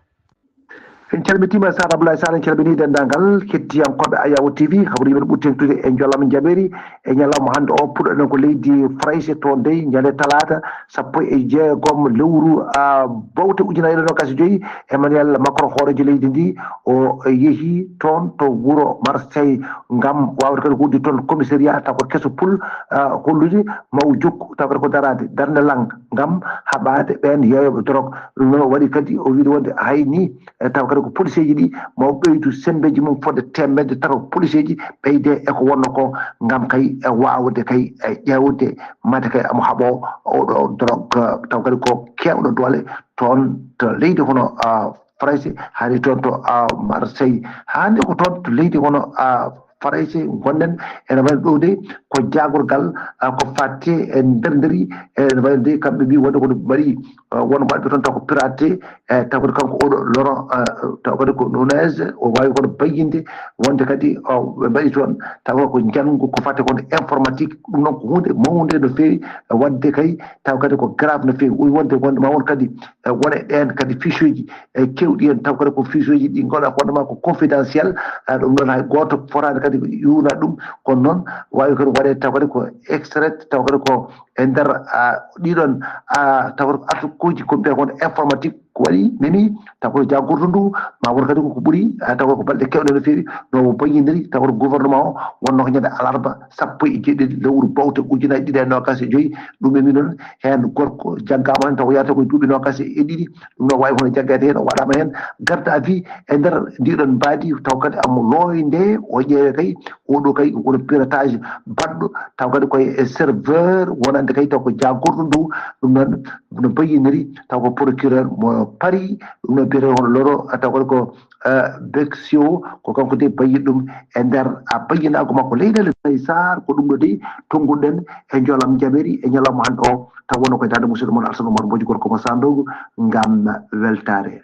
En calmitiima Sar Abdoulaye Sall, en calminii denndaangal kettiyankooɓe Ayawo T V. Habru men ɓuri teeŋtude e njoolam jabeeri e ñalawma hannde o. Puɗɗoɗen ko leydi Farayse, toon dey ñande talaata sappo e jeegom lewru, a, bawte ujunaaji ɗiɗi e noogaas e joy, Emmanuel Macron, hooreejo leydi ndi, o yehi toon to wuro Marseille ngam waawde kadi huude toon commissariat, taw ko keso pul, a, hollude ma o jokku, taw kadi ko daraade darnde lannga ngam haɓaade ɓeen yeeyooɓe dorog. Ɗum noon o waɗi kadi, o wiide wonde hay ni, e, taw kadi ko policeeji ɗi ma o ɓeydu semmbeeji mum fodde teemedde, taw ko policeeji ɓeyde e ko wonno ko, ngam kay e waawde kay e ƴeewde mate kay omo haɓoo oɗo dorog, taw kadi ko keewɗo doole toon to leydi hono, a, Farayse, haali toon to, a, Marseille. Hannde ko toon to leydi hono, a, Farayse ngonɗen, ene wayi ɗo de ko jaagorgal, a, ko fatte e nder nderi, ene wayi de kamɓe mbi wonde ko mbaɗi, a, won mbaɗɓe toon taw ko pirate, e taw kadi kanko oɗo Laurent, a, taw kadi ko Nunez, o wawi kono bayyinde wonde kadi, a, ɓe mbaɗi toon taw ko njanngu ko fatte kono informatique, ɗum noon ko hunde mawnde no feewi, wadde kay taw kadi ko grave no feewi. O wi wonde wonde ma won kadi, e, wone ɗeen kadi fiche uji, e, kewɗi en, taw kadi ko fiche uji ɗi ngawɗa fondement ko confidentiel, a, ɗum ɗon hay gooto fotaani kadi yuwna ɗum, kono noon wawi kadi waɗe taw kadi ko extrait, taw kadi ko e nder, a, ɗiɗon, a, taw kadi ko artukuuji ko mbiyata kon informatique ko waɗi memi, taw kadi jaggordu ndu ma won kadi koko ɓuri, a, taw kadi ko balɗe kewɗe no feewi no o bayyindiri, taw kadi gouvernement o wonno ko ñande alarba sappo e jeeɗiɗi lewru bawte ujunaaji ɗiɗi e noogaas e joyi. Ɗum memi noon heen gorko jaggama heen taw yarata koye duuɓi noogaas e ɗiɗi, ɗum noon wawi hono jaggeede heen, o waɗama heen garde à vue e nder ndiɗon mbaadi, taw kadi amo looy nde o ƴeewe kay, oɗo kay ko woni piratage baɗɗo, taw kadi koye e serveur wonande kay taw ko jaagorɗo ndu, ɗum noon no bayyiniri taw ko procureur mo Paris, ɗum noon biyete hono Loro, taw kadi ko, eh, Bexio, ko kanko de bayyi ɗum e nder a bayyinaago makko leyɗeele. Faye Sarr, ko ɗum ɗo de tonnguɗen e njoolam jaɓeeri e ñalawma hannde o, taw wonno koye daande musidɗo mon Alsan Oumar Mboji, gorko mo Sandogo, ngam weltaare.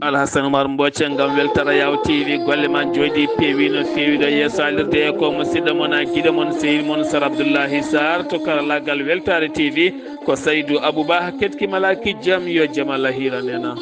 Alhassane Oumar Mbodia ngam weltara Yaw T V, golle ma njooɗi peewi no feewi ɗo yeeso alirde e ko musidɗo mon a giɗo mon sehil mon Sar Abdoullahi Sarr to karalagal Weltare T V, ko Saydou Abouba keɗki malaki jam yo jam Allah hiran en.